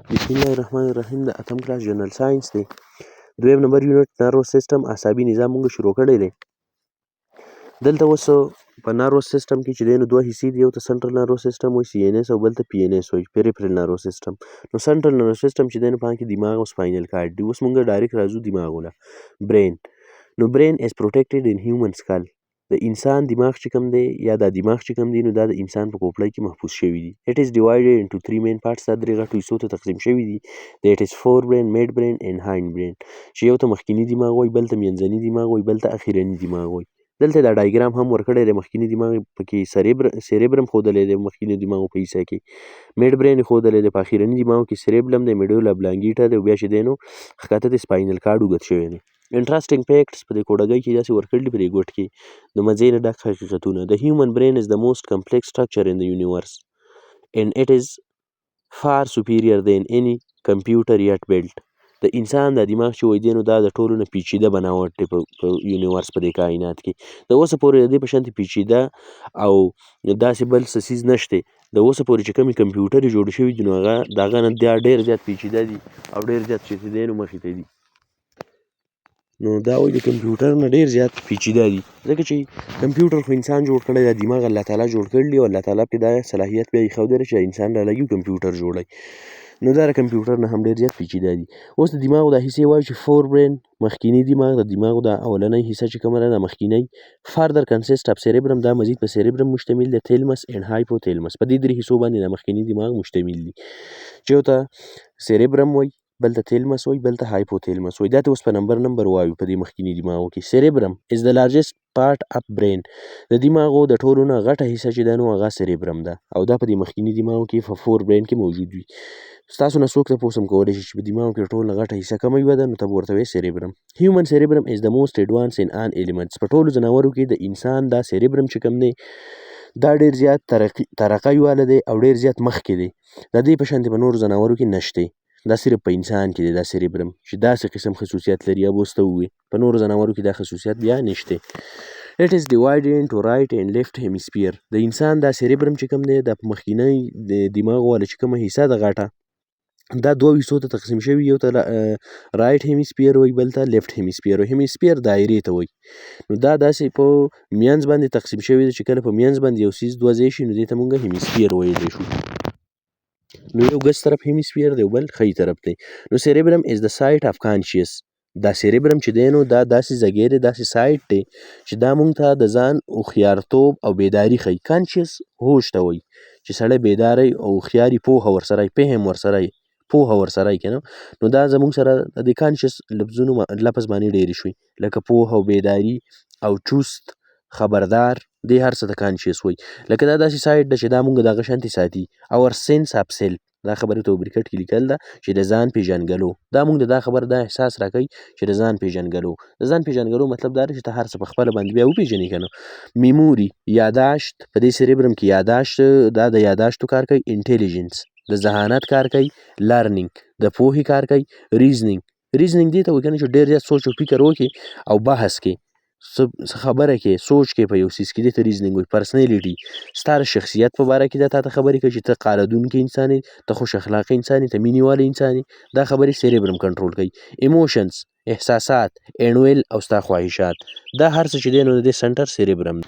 بسم الله الرحمن الرحیم. د اتم class general science دی، دویم number unit nervous system، اعصابي نظام موږ شروع کړی دی. دلته اوس په nervous system کې چې دی نو دوه حصې دي. یو ته central nervous system وایي، CNS، او بل ته PNS وایي، peripheral nervous system. نو central nervous system چې دی نو په هغه کې دماغ او spinal cord دي. اوس موږ direct راځو دماغ له brain. نو brain is protected in human skull. د انسان دماغ چې کوم دی یا دا دماغ چې کوم دی نو دا د انسان په کوپړۍ کې محفوظ شوی دی. It is divided into three main parts. دا درې غټو حصو ته تقسیم شوی دي. That is forebrain، midbrain and hindbrain، چې یو ته مخکینی دماغ وایي، بل ته منځني دماغ وایي، بل ته اخیرني دماغ وایي. دلته دا diagram هم ورکړی دی. مخکینی دماغ پکې cerebrum ښودلی دی، مخکینی دماغ په حصه کې midbrain ښودلی دی، په اخیرني دماغ کې cerebellum دی، medulla oblongata دی، او بیا چې دی نو ښکته د spinal cord اوږد شوی دی. Interesting facts په دې کوډګۍ کې داسې ورکړل دي، په دې ګوټ کې د مزې نه ډک حقیقتونه. The human brain is the most complex structure in the universe and it is far superior than any computer yet built. د انسان د دماغ چې وایي دی نو دا د ټولو نه پیچیده بناوټ دی په universe، په دې کائنات کې د اوسه پورې د دې په شانتې پیچیده او داسې بل څه څیز نشته. د اوسه پورې چې کومې کمپیوټرې جوړې شوي دي نو هغه د هغه نه دا ډېر زیات پیچیده دي او ډېر زیات چې دی نو مخې ته دي. نو دا وایي د کمپیوټر نه ډېر زیات پیچیده دي، ځکه چې کمپیوټر خو انسان جوړ کړی، دا دماغ الله تعالی جوړ کړی او الله تعالی پرې دا صلاحیت بیا ایښودلی چې انسان رالګي کمپیوټر جوړوي. نو دا د کمپیوټر نه هم ډېر زیات پیچیده دي. اوس د دماغو دا حصې وایو چې forebrain، مخکینی دماغ، د دماغو دا اولنۍ حصه چې کومه ده، دا مخکینی، further consist of cerebrum، دا مزید په cerebrum مشتمل دی، thalamus and hypothalamus. په دې درې حصو باندې د مخکینی دماغ مشتمل دي، چې یو ته cerebrum وایي، بل ته thalamus وایي، بل ته hypothalamus وایي. دا ته اوس په نمبر نمبر وایو. په دې مخکینی دماغو کې cerebrum is the largest part of brain. د دماغو د ټولو نه غټه حصه چې ده نو هغه cerebrum ده او دا په دې مخکینی دماغو کې په forebrain کې موجود وي. ستاسو نه څوک تپوس هم کولی شي چې په دماغو کې ټولو نه غټه حصه کومه یوه ده، نو ته به ورته وایې cerebrum. Human cerebrum is the most advanced in all animals. په ټولو ځناورو کې د انسان دا cerebrum چې کوم دی دا ډېر زیات ترقۍ واله دی او ډېر زیات مخکې دی. د دې په شانتې په نورو ځناورو کې نشته، دا صرف په انسان کې دی دا cerebrum چې داسې قسم خصوصیت لري. یا اوس ته ووایې په نورو ځناورو کې دا خصوصیت بیا نشته. It is divided into right and left hemisphere. د انسان دا cerebrum چې کوم دی، دا په مخکینی دماغ واله چې کومه حصه ده غټه، دا دوه حصو ته تقسیم شوي. یو ته right hemisphere وایي، بل ته left hemisphere وایي. Hemisphere دایرې ته وایي. نو دا داسې په مینځ باندې تقسیم شوی دی چې کله په مینځ باندې یو څیز دوه ځای شي نو دې ته مونږ hemisphere ویلی شو. نو یو ګس طرف hemisphere دی او بل ښی طرف دی. نو cerebrum is the site of conscious. دا cerebrum چې دی نو دا داسې ځای دی، داسې site دی چې دا مونږ ته د ځان هوښیارتوب او بیداري ښیي. Conscious هوش ته وایي، چې سړی بیداری او هوښیاري، پوهه ورسره، فهم ورسره، پوهه ورسره که نه. نو دا زمونږ سره د دې conscious لفظونو لفظ معنی ډېرې شوې، لکه پوهه او بیداری او چست، خبردار، دې هر څه ته conscious وایي. لکه دا داسې site ده چې دا مونږ دغه شانتې ساتي. Our sense of self، دا خبره ته bracket کې لیکل ده چې د ځان پیژندګلو. دا مونږ د دا خبر دا احساس راکوي چې د ځان پیژندګلو، د ځان پیژندګلو مطلب دا دی چې ته هر څه په خپله باندې بیا وپیژنې که نه. Memory، یاداشت، په دې cerebrum کې یاداشت، دا د یاداشتو کار کوي. Intelligence، د ذهانت کار کوي. Learning، د پوهې کار کوي. Reasoning، reasoning دې ته وایي که نه چې ډېر زیات سوچ او فکر وکړي او بحث کې، څه خبره کې، سوچ کې په یو څیز کې، دې ته reasoning وایي. Personality، ستا د شخصیت په باره کې دا تاته خبرې کوي چې ته قهرېدونکی انسان یې، ته خوش اخلاقه انسان یې، ته مینې والی انسان یې. دا خبرې cerebrum کنټرول کوي. Emotions، احساسات، and will او ستا خواهشات، دا هر څه چې دی نو د دې center cerebrum.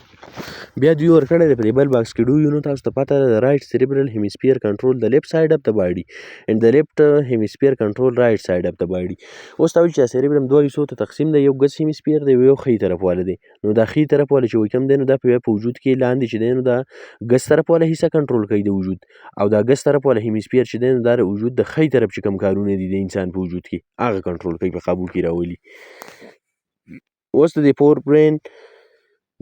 بیا دوی ورکړی دی په دې بل box کې. Do you know، تاسو ته پته ده، right cerebral hemisphere control the left side of the body and the left hemisphere control right side of the body. اوس تا ویل چې cerebrum دوه حصو ته تقسیم دی، یو ګس hemisphere دی، یو ښی طرف واله دی. نو دا ښی طرف واله چې وایي کوم دی نو دا په وجود کې لاندې چې دی نو دا ګس طرف واله حصه کنټرول کوي د وجود، او دا ګس طرف واله hemisphere چې دی نو دا د وجود د ښی طرف چې کوم کارونه دي د انسان په وجود کې هغه کنټرول کوي، په قابو کې راولي. اوس د دې forebrain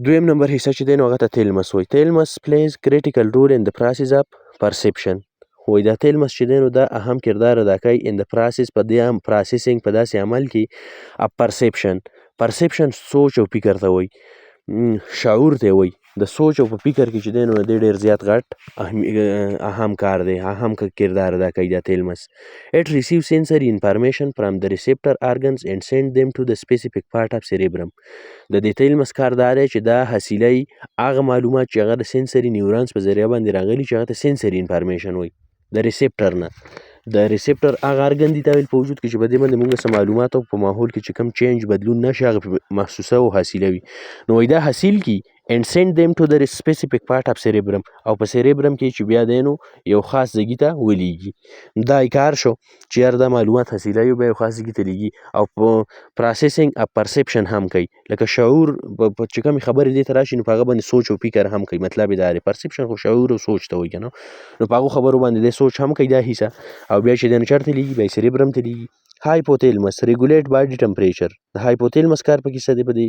دویم نمبر حصه چې دی نو هغه ته thalamus وایي. Thalamus plays critical role in the process of perception. وایي دا thalamus چې دی نو دا اهم کردار ادا کوي in the process، په دې processing، په داسې عمل کې، of perception. Perception سوچ او فکر ته وایي، شعور ته وایي. د سوچ او په فکر کې چې دی نو د ډېر زیات غټ اهم کار دی، اهم کردار ادا کوي دا thalamus. It receive sensory information from the receptor organs and send them to the specific part of cerebrum. د دې thalamus کار دا دی چې دا حاصلوي هغه معلومات چې هغه د sensory neurons په ذریعه باندې راغلي، چې هغه ته sensory information وایي، د receptor نه د receptor هغه ارګن دي تا ویل په وجود کې چې په دې باندې مونږ څه معلومات او په ماحول کې چې کوم change بدلون نشي هغه محسوسه او حاصلوي. نو وایي دا حاصل کی and send them to the specific part of cerebrum، او په cerebrum کې چې بیا دی نو یو خاص ځای ته ولیږي. دا یې کار شو چې یار دا معلومات حاصلوي، بیا یو خاص ځای ته لیږي. او په processing of perception هم کوي، لکه شعور چې کومې خبرې دې ته راشي نو په هغه باندې سوچ او فکر هم کوي. مطلب یې دا دی، perception خو شعور او سوچ ته وایي که نه، نو په هغو خبرو باندې دی سوچ هم کوي دا حصه. او بیا چې دی نو چېرته لیږي؟ بیا یې cerebrum ته لیږي. Hypothalamus regulate body temperature. د hypothalamus کار پکې څه دی؟ په دې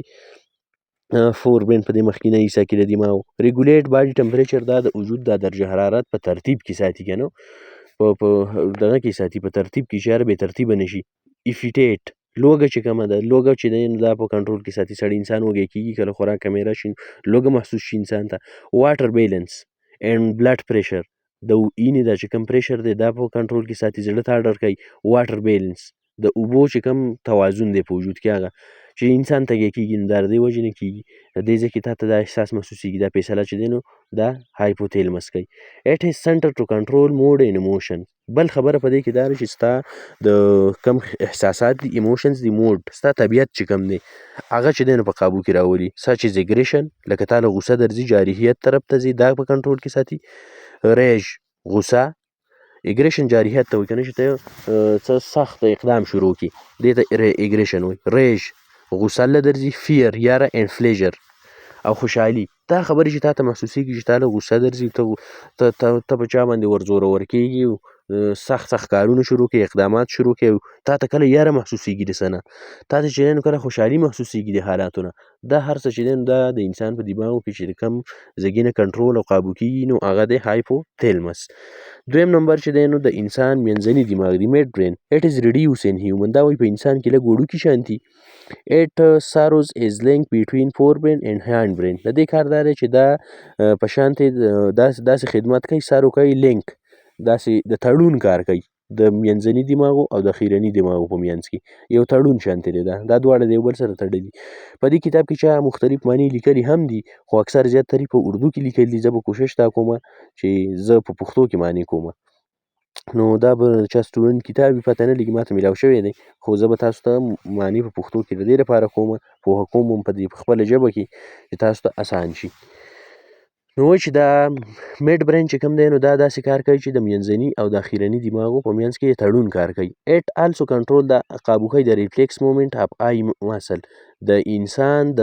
forebrain، په دې مخکینی حصه کې د دماغ regulate body temperature، دا د وجود د درجه حرارت په ترتیب کې ساتي که نه، په دغه کې ساتي، په ترتیب کې چې یاره بې ترتیبه نه شي. Appetite، لوږه چې کومه ده، لوږه چې دی نو دا په کنټرول کې ساتي. سړی انسان وږی کېږي، کله خوراک کمی راشي لوږه محسوس شي انسان ته. Water balance and blood pressure، د وینې دا چې کوم pressure دی دا په کنټرول کې ساتي، زړه ته order کوي. Water balance، د اوبو چې کوم توازن دی په وجود کې، هغه چې انسان تږی کېږي نو دا د دې وجې نه کېږي. د دې ځای کې تا ته دا احساس محسوسېږي. دا فیصله چې دی نو دا hypothalamus کوي. It is center to control mood and emotion. بل خبره په دې کې دا ده چې ستا د کم احساسات دي، emotions دي، mood، ستا طبیعت چې کم دی هغه چې دی نو په قابو کې راولي. Such as aggression، لکه تا له غوسه درځي، جارحیت طرف ته ځي، دا په کنټرول کې ساتي. Rage، غوسه، aggression جارحیت ته وایي که نه، چې ته څه سخت اقدام شروع کړي دې ته aggression وایي. Rage، غوسه له درځي، fear، یاره، and pleasure او خوشحالي. دا خبرې چې تا ته محسوسېږي چې تا له غوسه درځي، ته په چا باندې ورزورور کېږي، سخت سخت کارونه شروع کړي، اقدامات شروع کړي، تا ته کله یاره محسوسېږي د څه نه، تا ته چې دی نو کله خوشحالي محسوسېږي د حالاتو نه. دا هر څه چې دی نو دا د انسان په دماغو کې چې د کم ځګي نه کنټرول او قابو کېږي نو هغه دی hypothalamus. دویم نمبر چې دی نو د انسان منځني دماغ دی، midbrain. It is reduce in human. دا وایي په انسان کې لږ وړوکي شانتي. It serves as link between forebrain and hindbrain. د دې کار دا دی چې دا په شانتې داسې خدمت کوي، serve کوي، لینک داسې د تړون کار کوي د منځني دماغو او د خیرني دماغو په منځ کې یو تړون شانتې دی. دا دواړه د یو بل سره تړلي. په دې کتاب کې چا مختلف معنی لیکلي هم دي، خو اکثر زیات ترې په اردو کې لیکلي دي. زه به کوشش دا کوم چې زه په پښتو کې معنی کوم. نو دا به چا student کتاب وي، پته نه لګي، ماته میلاو شوی دی، خو زه به تاسو ته معنی په پښتو کې د دې لپاره کوم، پوهه کوم هم په دې په خپله ژبه کې چې تاسو ته اسان شي. نو وایي چې دا midbrain چې کوم دی نو دا داسې کار کوي چې د منځني او د اخیرني دماغو په منځ کې تړون کار کوي. It also control، دا قابو کوي د reflex movement of eye muscle. د انسان د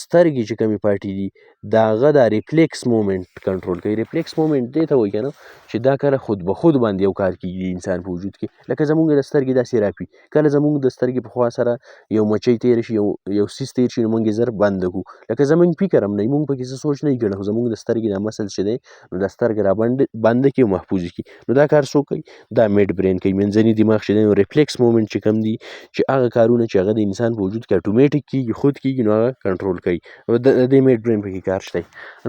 سترګې چې کومې پاټې دي د هغه دا reflex movement کنټرول کوي. Reflex movement دې ته وایي که نه چې دا کله خود به خود باندې یو کار کېږي د انسان په وجود کې، لکه زمونږ د سترګې داسې راپي، کله زمونږ د سترګې په خوا سره یو مچۍ تېره شي، یو څیز تېر شي، نو مونږ یې زر بنده کړو. لکه زمونږ فکر هم نه وي، مونږ پکې څه سوچ نه وي کړی، خو زمونږ د سترګې دا muscle چې دی نو دا سترګه را بنده کړي او محفوظ کړي. نو دا کار څوک کوي؟ دا midbrain کوي، منځني دماغ چې دی. نو reflex movement چې کوم دي، چې هغه کارونه چې هغه د انسان په وجود کې اتوماتیک کېږي، خود کېږي، نو هغه کنټرول کوي. او د دې midbrain پکې کار شته.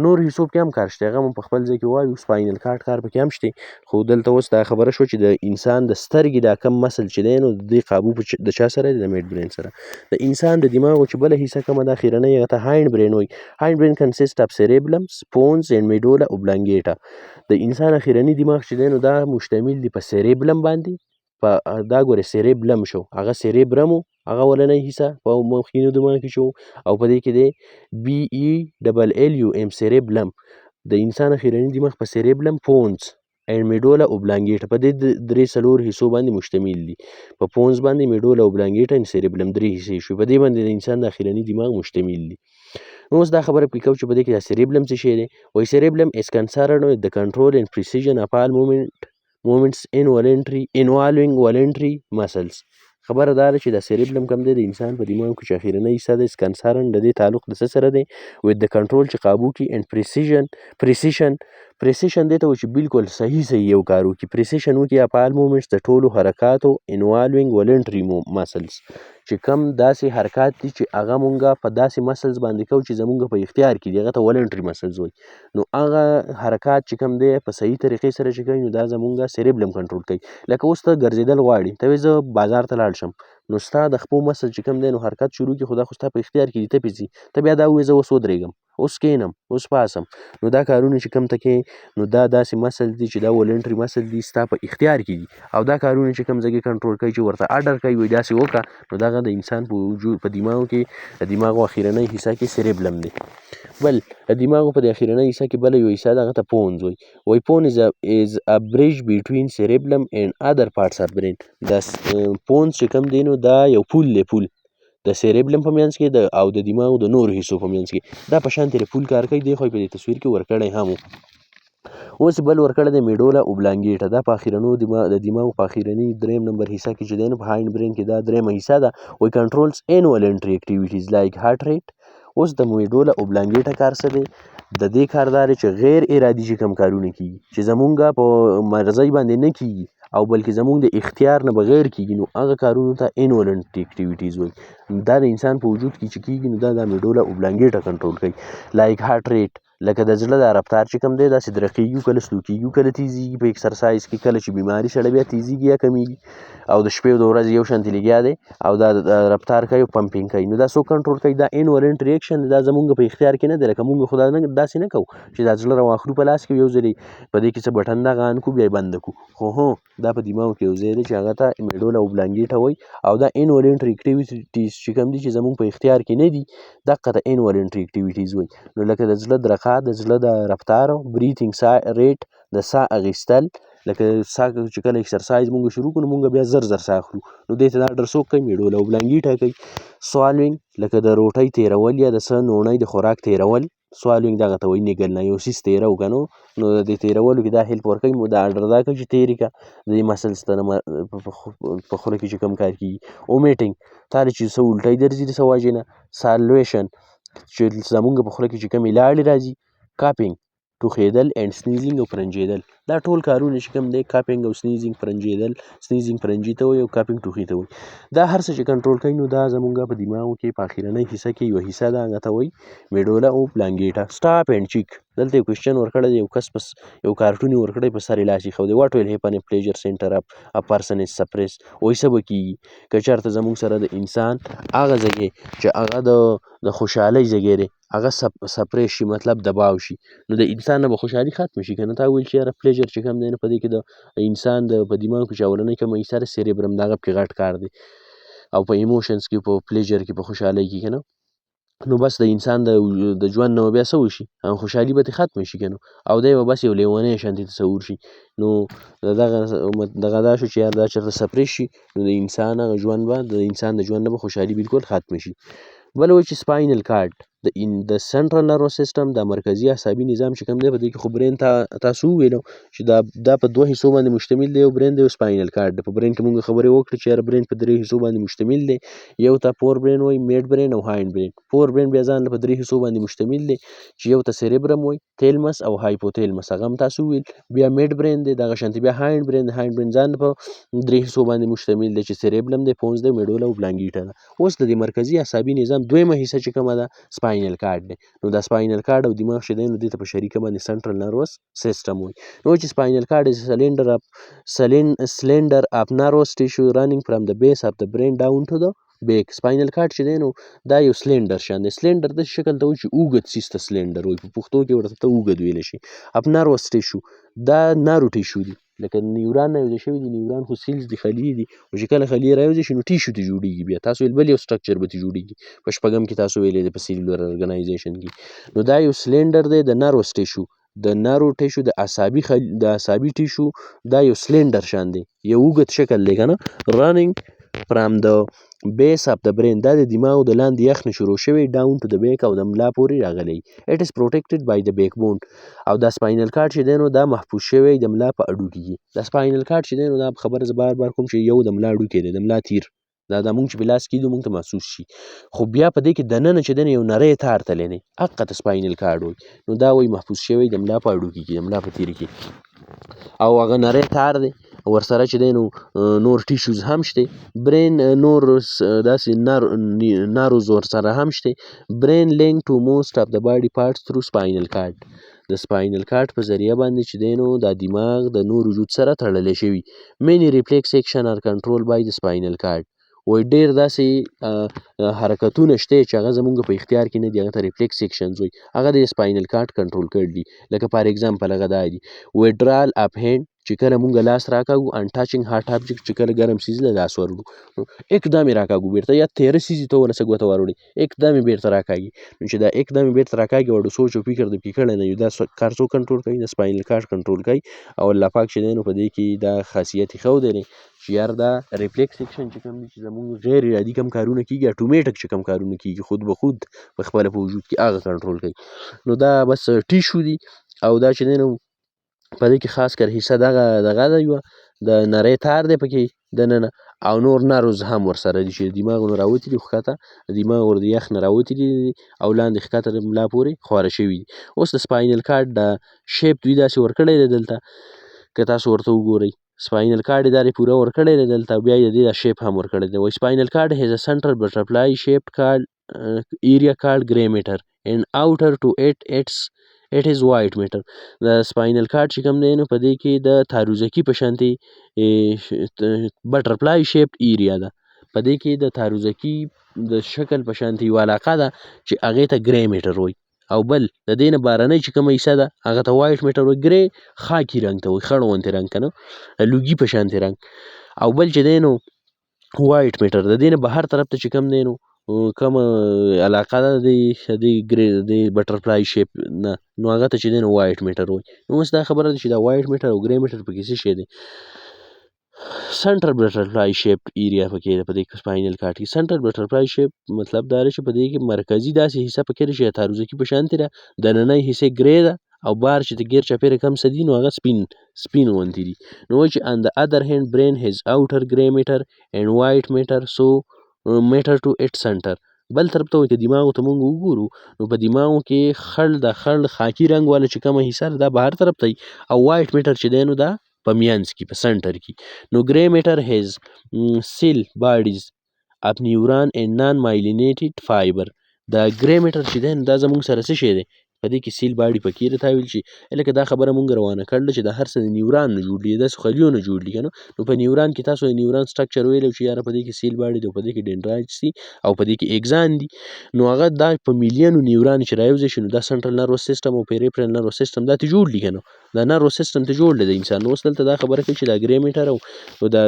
نور حصو کې هم کار شته، هغه هم په خپل ځای کې وایو. Spinal cord کار پکې هم شته، خو دلته اوس دا خبره شوه چې د انسان د سترګې دا کم muscle چې دی نو د دې قابو د چا سره دی؟ د midbrain سره. د انسان د دماغو چې بله حصه کومه ده اخیرنۍ، هغه ته hindbrain وایي. Hindbrain consist of cerebellum، pons and medulla oblongata. د انسان اخیرني دماغ چې دی نو دا مشتمل دی په cerebellum باندې. په دا ګورې cerebellum شو، هغه cerebrum، هغه اولنۍ حصه په مخکینو دماغ کې شو، او په دې کې دی BELLUM، cerebellum. د انسان اخیرني دماغ په cerebellum، pons and medulla oblongata، په دې درې څلور حصو باندې مشتمل دي. په pons باندې، medulla oblongata and cerebellum، درې حصې شوې، په دې باندې د انسان د اخیرني دماغ مشتمل دي. نو اوس دا خبره پرې کوو چې په دې کې دا cerebellum څه شی دی. وایي cerebellum is concerned with the control and precision of all movements involving voluntary muscles. خبره دا ده چې دا cerebellum کوم دی د انسان په دماغ کې چې اخیرنۍ حصه ده، is concerned، د دې تعلق د څه سره دی؟ With the control، چې قابو کړي، and precision. Precision دې ته وایي چې بالکل صحیح صحیح یو کار وکړي، precision وکړي، of all movements، د ټولو حرکاتو، involving voluntary muscles، چې کم داسې حرکات دي چې هغه مونږه په داسې muscles باندې کوو چې زمونږ په اختیار کې دي، هغه ته voluntary muscles وایي. نو هغه حرکات چې کم دی په صحیح طریقې سره چې کوي نو دا زمونږ cerebellum کنټرول کوي. لکه اوس ته ګرځېدل غواړي، ته وایې زه بازار ته لاړ شم. نو ستا د خپو muscle چې کوم دی نو حرکت شروع کړي، خو دا خو ستا په اختیار کې دي، ته پې ځي، ته بیا دا ووایې زه اوس ودرېږم، اوس کینم، اوس پاسم. نو دا کارونه چې کوم ته کې نو دا داسې muscle دي چې دا voluntary muscle دي، ستا په اختیار کې دي. او دا کارونه چې کوم ځای کنټرول کوي چې ورته ارډر کوي وایي داسې وکړه، نو دغه د انسان په وجود په دماغ کې د دماغو اخیرنۍ حصه کې cerebellum دی. بل د دماغو په د اخیرنۍ حصه کې بله یوه حصه ده، هغه ته pons وایي. وایي pons is a bridge between cerebellum and other parts of brain. دا pons چې کوم دی نو دا یو پول دی، پول د cerebellum په منځ کې د او د دماغ د نورو حصو په منځ کې دا په شان ترې پول کار کوي. دی خو یې په دې تصویر کې ورکړی هم. اوس بل ورکړی دی medulla oblongata. دا په اخیرنو دماغ د دماغ په اخیرني دریم نمبر حصه کې چې دی نو په hindbrain کې دا دریمه حصه ده. وایي controls involuntary activities like heart rate. اوس د medulla oblongata کار څه دی؟ د دې کار دا دی چې غیر ارادي چې کوم کارونه کیږي چې زمونږ په مرضۍ باندې نه کیږي او بلکې زمونږ د اختیار نه بغیر کیږي، نو هغه کارونو ته involuntary activities وایي. دا د انسان په وجود کې چې کیږي نو دا د medulla oblongata کنټرول کوي. like heart rate، لکه د زړه دا رفتار چې کوم دی داسې درقیږي، کله slow کیږي، کله تیزیږي په exercise کې، کله چې بیماري سړی بیا تیزیږي یا کمیږي، او د شپې او د ورځې یو شانتې لګیا دی او دا رفتار کوي او pumping کوي. نو دا څوک کنټرول کوي؟ دا involuntary action دا زمونږ په اختیار کې نه دی. لکه مونږ خو دا نه داسې نه کوو چې دا زړه راواخلو په لاس کې یو ځلې په دې کې څه بټن دغه on کړو بیا یې بند کړو، خو هو دا په دماغ کې یو ځای دی چې هغه ته medulla oblongata وایي. او دا involuntary activities چې کوم دي چې زمونږ په اختیار کې نه دي، دقه ته involuntary activities وایي. نو لکه د زړه درقا، د زړه د رفتار، breathing rate، د ساه اخیستل، لکه ساه چې کله exercise مونږ شروع کړو نو مونږ بیا زر زر ساه اخلو، نو دې ته دا ارډر څوک کوي؟ medulla oblongata کوي. swallowing، لکه د روټۍ تیرول یا د څه نوڼۍ د خوراک تیرول، swallowing دغه ته وایي، نیګل نه یو څیز تیرو که نو د دې تیرولو کې دا help ورکوي، دا ارډر دا کوي چې تیر یې کړه، د دې muscles ته په خوله کې چې کوم کار کیږي. vomiting، تا له چې څه الټۍ درځي د څه وجې نه. salivation، چې زمونږ په خوله کې چې کومې لاړې راځي. coughing، ټوخېدل، and sneezing او پرنجېدل. دا ټول کارونه چې کوم دی، coughing او sneezing، پرنجېدل، sneezing پرنجي ته وایي او coughing ټوخي ته وایي، دا هر څه چې کنټرول کوي نو دا زمونږ په دماغو کې په اخیرنۍ حصه کې یوه حصه ده، هغه ته وایي medulla oblongata. Stop and check. دلته یو question ورکړی دی، یو کس پس یو کارټون یې ورکړی، په سر یې لاس ایښی دی. What will happen if pleasure center of a person is suppressed؟ وایي څه به کیږي که چېرته زمونږ سره د انسان هغه ځای چې هغه د خوشحالۍ ځای دی هغه suppress شي، مطلب دباو شي، نو د انسان نه به خوشحالي ختمه شي که نه؟ تا وویل چې یاره pleasure چې کوم دی نو په دې کې د انسان د په دماغ کې چې اولنۍ کومه حصه ده cerebrum، د هغه پکې غټ کار دی او په emotions کې، په pleasure کې، په خوشحالۍ کې که نه، نو بس د انسان د ژوند نه بیا څه وشي؟ خوشحالي به ترې ختمه شي که نه، او دی به بس یو لیونی شانتې تصور شي. نو دغه دغه دا شو چې یار دا چېرته suppress شي نو د انسان هغه ژوند به د انسان د ژوند نه به خوشحالي بالکل ختمه شي. بل وایي چې spinal cord د central nervous system، د مرکزي اعصابي نظام چې کوم دی، په دې کې خو brain ته تاسو وویلو چې دا په دوه حصو باندې مشتمل دی، یو brain دی او spinal cord دی. په brain کې مونږ خبرې وکړې چې یاره brain په درې حصو باندې مشتمل دی، یو ته forebrain وایي، midbrain او hindbrain. Forebrain بیا ځان له په درې حصو باندې مشتمل دی چې یو ته cerebrum وایي، thalamus او hypothalamus، هغه هم تاسو وویل. بیا midbrain دی، دغه شانتې بیا hindbrain دی. Hindbrain ځان په درې حصو باندې مشتمل دی چې cerebellum دی، pons دی، medulla oblongata ده. اوس د دې مرکزي اعصابي نظام دویمه حصه چې کومه ده spinal cord دی. نو دا spinal cord او دماغ چې دی نو دې ته په شریکه باندې central nervous system وایي. نو چې spinal cord is cylinder of nervous tissue running from the base of the brain down to the back. Spinal cord چې دی نو دا یو سلندر شان دی. سلندر داسې شکل ته وایي چې اوږد څیز ته سلندر وایي، په پښتو کې ورته ته اوږد ویلی شي. Of nervous tissue، دا nerve tissue دي، لکه نیوران نه یوځای شوي دي. نیوران خو cells دي، خلیې دي، خو چې کله خلیې رايوځای شي نو tissue ته جوړیږي، بیا تاسو ویل بل یو structure به ترې جوړیږي. په شپږم کې تاسو ویلې دی په cellular organization کې. نو دا یو سلندر دی د nervous tissue، د nerve tissue، د اعصابي tissue دا یو سلندر شان دی، یو اوږد شکل دی که نه، running from the base of the brain، دا د دماغ د لاندې یخ نه شروع شوی down to the back او د ملا پورې راغلی. It is protected by the backbone. او دا spinal cord چې دی نو دا محفوظ شوی د ملا په هډوکي کې. دا spinal cord چې دی نو دا خبره زه بار بار کوم چې یو د ملا هډوکی دی، د ملا تیر دا مونږ چې په لاس کیدو مونږ ته محسوس شي، خو بیا په دې کې دننه چې دی یو نری تار تللی دی، هغه ته spinal cord وایي. نو دا وایي محفوظ شوی د ملا په هډوکي کې، د ملا په تیر کې، او هغه نری تار دی ورسره چې دی نو نور tissues هم شته، brain نور داسې nerves ورسره هم شته. Brain link to most of the body parts through spinal cord. د spinal cord په ذریعه باندې چې دی نو دا دماغ د نور وجود سره تړلی شوی. Many reflex action are control by the spinal cord. وایي ډېر داسې حرکتونه شته چې هغه زمونږ په اختیار کې نه دي، هغه ته reflex actions وایي، هغه د spinal cord control کړي دي. لکه for example هغه دا دي: withdrawal of hand، چې کله مونږ لاس راکاږو، on touching hot object، چې کله ګرم څیز له لاس وروړو اقدام یې راکاږو بیرته، یا تیره څیز ته ورسه ګوته وروړي، اقدام یې بیرته راکاږي. نو چې دا اقدام یې بیرته راکاږي او د سوچ او فکر د پکې کړی نه، دا کار څوک کنټرول کوي؟ د spinal cord control کوي. او الله پاک چې دی نو په دې کې دا خاصیت یې ښودلی چې یار دا reflex action چې کوم دي، چې زمونږ غیر ارادي کوم کارونه کیږي، اتوماتیک چې کوم کارونه کیږي خود به خود په خپله په وجود کې، هغه کنټرول کوي. نو دا بس tissue دي. او دا چې دی نو په دې کې خاص کر حصه دغه ده، یوه د نری تار دی پکې دننه، او نور nerves هم ورسره دي چې دماغ نه راوتي دي، ښکته دماغ ور د یخ نه راوتي دي او لاندې ښکته د ملا پورې خواره شوي دي. اوس د spinal cord د shape دوی داسې ورکړی دی دلته، که تاسو ورته وګورئ، spinal cord یې دا پوره ورکړی دی دلته، بیا یې د دې دا shape هم ورکړی دی. وایي spinal cord has a central butterfly shaped called area called grey matter and outer to it is white matter. د spinal cord چې کوم دی نو په دې کې د تاروزکي په شانتې butterfly shaped area ده. په دې کې د تاروزکي د شکل په شانتې یوه علاقه ده چې هغې ته grey matter وایي، او بل د دې نه بهرنۍ چې کومه حصه ده هغه ته white matter وایي. grey خاکي رنګ ته وایي، خړ غوندې رنګ که نه، لوګي په شانتې رنګ. او بل چې دی نو white matter، د دې نه بهر طرف ته چې کوم دی نو کومه علاقه ده د grey د butterfly shape نه، نو هغه ته چې دی نو white matter وایي. نو اوس دا خبره ده چې دا white matter او grey matter پکې څه شی دی؟ Central butterfly shape area پکې ده په دې spinal cord کې. Central butterfly shape مطلب دا دی چې په دې کې مرکزي داسې حصه پکې ده چې تاروزکي په شانتې ده، دننۍ حصې grey ده او بهر چې د ګیر چاپېره کوم څه دي نو هغه سپین غوندې دي. نو وایي چې on the other hand, brain has outer grey matter and white matter, so matter to its center. بل طرف ته وایي که دماغو ته مونږ وګورو نو په دماغو کې خړ د خړ خاکي رنګ والا چې کومه حصه ده دا بهر طرف ته او white matter چې دی نو دا په مینځ کې، په center کې. نو grey matter has cell bodies of neuron and non myelinated fiber. دا grey matter چې دی نو دا زمونږ سره څه شی دی؟ په دې کې cell body پکې ده. تا ویل چې لکه دا خبره مونږ روانه کړله چې دا هر څه د neuron نه جوړ دي، داسې خلیو نه جوړ دي که نه. نو په neuron کې تاسو د neuron structure ویلی چې یاره په دې کې cell body دی، په دې کې dendrites دي او په دې کې axon دي. نو هغه دا په میلیونو neuron چې رایوځای شي نو دا central nervous system او peripheral nervous system دا ته جوړ دي که نه، دا nervous system ته جوړ دی د انسان. نو اوس دلته دا خبره کوي چې دا grey matter او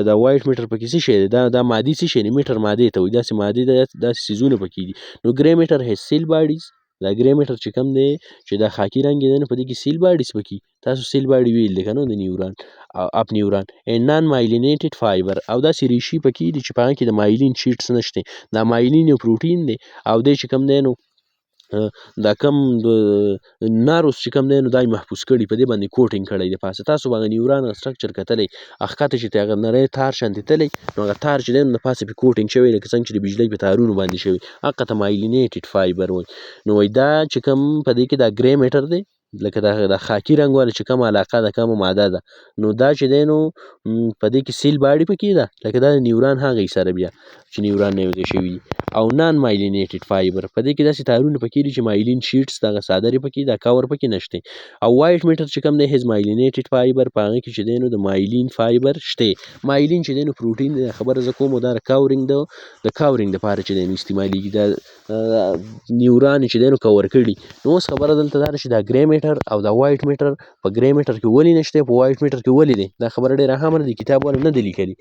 دا white matter پکې څه شی دی؟ دا مادي څه شی دی؟ Matter مادې ته وایي، داسې مادې ده، داسې څیزونه پکې دي. نو grey matter has cell bodies. دا grey matter چې کوم دی چې دا خاکي رنګ دی نو په دې کې cell bodies پکې، تاسو cell body ویل دی که نه د neuron of neuron and non myelinated fiber، او داسې ریشې پکې دي چې په هغه کې د myelin sheaths نشته. دا myelin یو پروټین دی او دی چې کوم دی نو دا کم د nerves چې کوم دی نو دا یې محفوظ کړي، په دې باندې coating کړی دی پاسه. تاسو به هغه neuron structure کتلی، ښکته چې هغه نری تار شانتې تللی نو هغه تار چې دی نو د پاسه پرې coating شوی، لکه څنګه چې د بجلۍ په تارونو باندې شوی، هغه ته myelinated fiber وایي. نو وایي دا چې کوم په دې کې دا grey matter دی، لکه دا خاکي رنګ والا چې کومه علاقه ده، کومه ماده ده، نو دا چې دی نو په دې کې cell body پکې ده، لکه دا neuron هغه حصه ده بیا چې neuron نه یوځای شوي دي، او non myelinated fiber په دې کې داسې تارونه پکې دي چې myelin sheaths دغه څادرې پکې دا کور پکې نشته. او white matter چې کوم دی has myelinated fiber، په هغه کې چې دی نو د myelin fiber شته. Myelin چې دی نو پروټین دی، خبره زه کوم دا covering د covering دپاره چې دی نو استعمالیږي، دا neuron چې دی نو کور کړي. نو اوس خبره دلته دا ده چې دا grey matter او دا white matter په grey matter کې ولې نشته، په white matter کې ولې دی؟ دا خبره ډېره اهمه ده، کتاب والا نه دی لیکلي.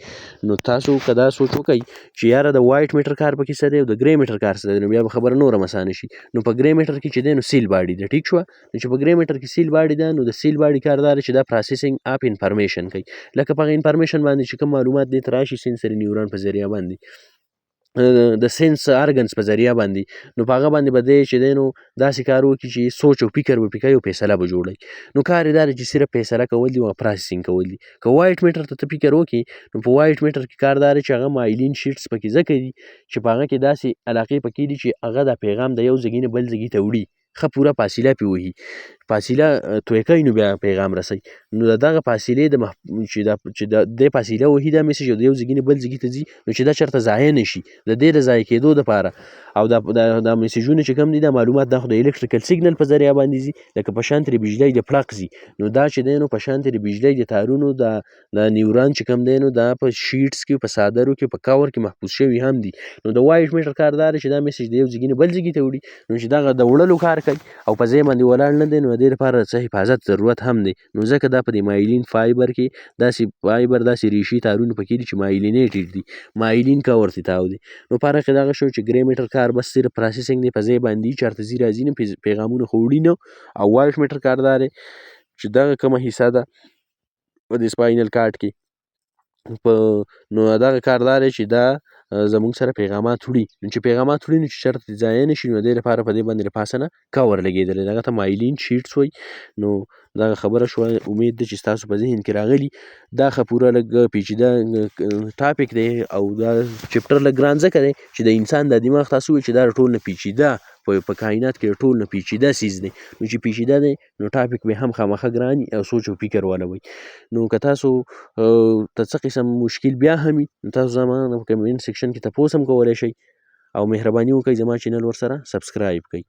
نو تاسو که دا سوچ وکړئ چې یاره د white matter کار پکې څه دی او د grey matter کار څه دی، نو بیا به خبره نوره هم اسانه شي. نو په grey matter کې چې دی نو cell body ده، ټیک شوه؟ نو چې په grey matter کې cell body ده نو د cell body کار دا دی چې دا processing of information کوي، لکه په هغه information باندې چې کوم معلومات دې ته راشي sensory neuron په ذریعه باندې، د sense organs په ذریعه باندې، نو په هغه باندې به دی چې دی نو داسې کار وکړي چې سوچ او فکر به پرې کوي او فیصله به جوړوي. نو کار یې دا دی چې صرف فیصله کول دي او processing کول دي. که white matter ته ته فکر وکړې نو په white matter کې کار دا دی چې هغه myelin sheaths پکې ځکه دي چې په هغه کې داسې علاقې پکې دي چې هغه دا پیغام د یو ځای نه بل ځای ته وړي. ښه پوره فاصله پې وهي، فاصله توی کوي، نو بیا پیغام رسوي. نو د دغه فاصلې د مح چې دا چې د دې فاصله وهي دا میسج، او د یو ځګي نه بل ځګي ته ځي، نو چې دا چېرته ضایع نه شي، د دې د ضایع کېدو دپاره او دا میسجونه چې کوم دي، دا معلومات، دا خو د الکتریکل سیګنل په ذریعه باندې ځي، لکه په شان ترې بجلی د پړق ځي. نو دا چې دی نو په شان ترې بجلی د تارونو دا نیوران چې کوم دی نو دا په شیټس کې، په څادرو کې، په کور کې محفوظ شوي هم دي. نو د وایټ میټر کار دا دی چې دا میسج د یو ځګي نه بل ځګي ته وړي، نو چې دغه د وړلو کار کوي او په ځای باندې ولاړ نه دی، نو د دې لپاره څه حفاظت ضرورت هم دی. نو ځکه دا په دې مایلین فایبر کې داسې فایبر، داسې ریشې تارونه پکې دي چې مایلینیټډ دي، مایلین کور ته تاو دي. نو فرق یې دغه شو چې ګرې میټر کار بس صرف پروسیسینګ دی، په ځای باندې چېرته ځي راځي نه، پیغامونه خو وړي نه. او وایټ میټر کار دا دی چې دغه کومه حصه ده په دې سپاینل کارډ کې په، نو دغه کار دا دی چې دا زمونږ سره پیغامات وړي. نو چې پیغامات وړي، نو چې چېرته ضایع نه شي، نو دې لپاره په دې باندې له پاسه نه کور لګېدلی، دغه ته مایلین شیټس وایي. نو دغه خبره شوه، امید دی چې ستاسو په ذهن کې راغلي. دا ښه پوره لږ پیچیده ټاپک دی او دا چپټر لږ ګران ځکه دی چې د انسان د دماغ، تاسو وویل چې دا ټول نه پیچیده په کائنات کې ټول نه پیچیده څیز دی، نو چې پیچیده دی نو ټاپک به هم خامخا ګران او سوچ او فکر والا وي. نو که تاسو ته څه قسم مشکل بیا هم وي، نو تاسو زما په کمنټ سیکشن کې تپوس هم کولی شئ، او مهرباني وکړئ زما چینل ورسره سبسکرایب کړئ.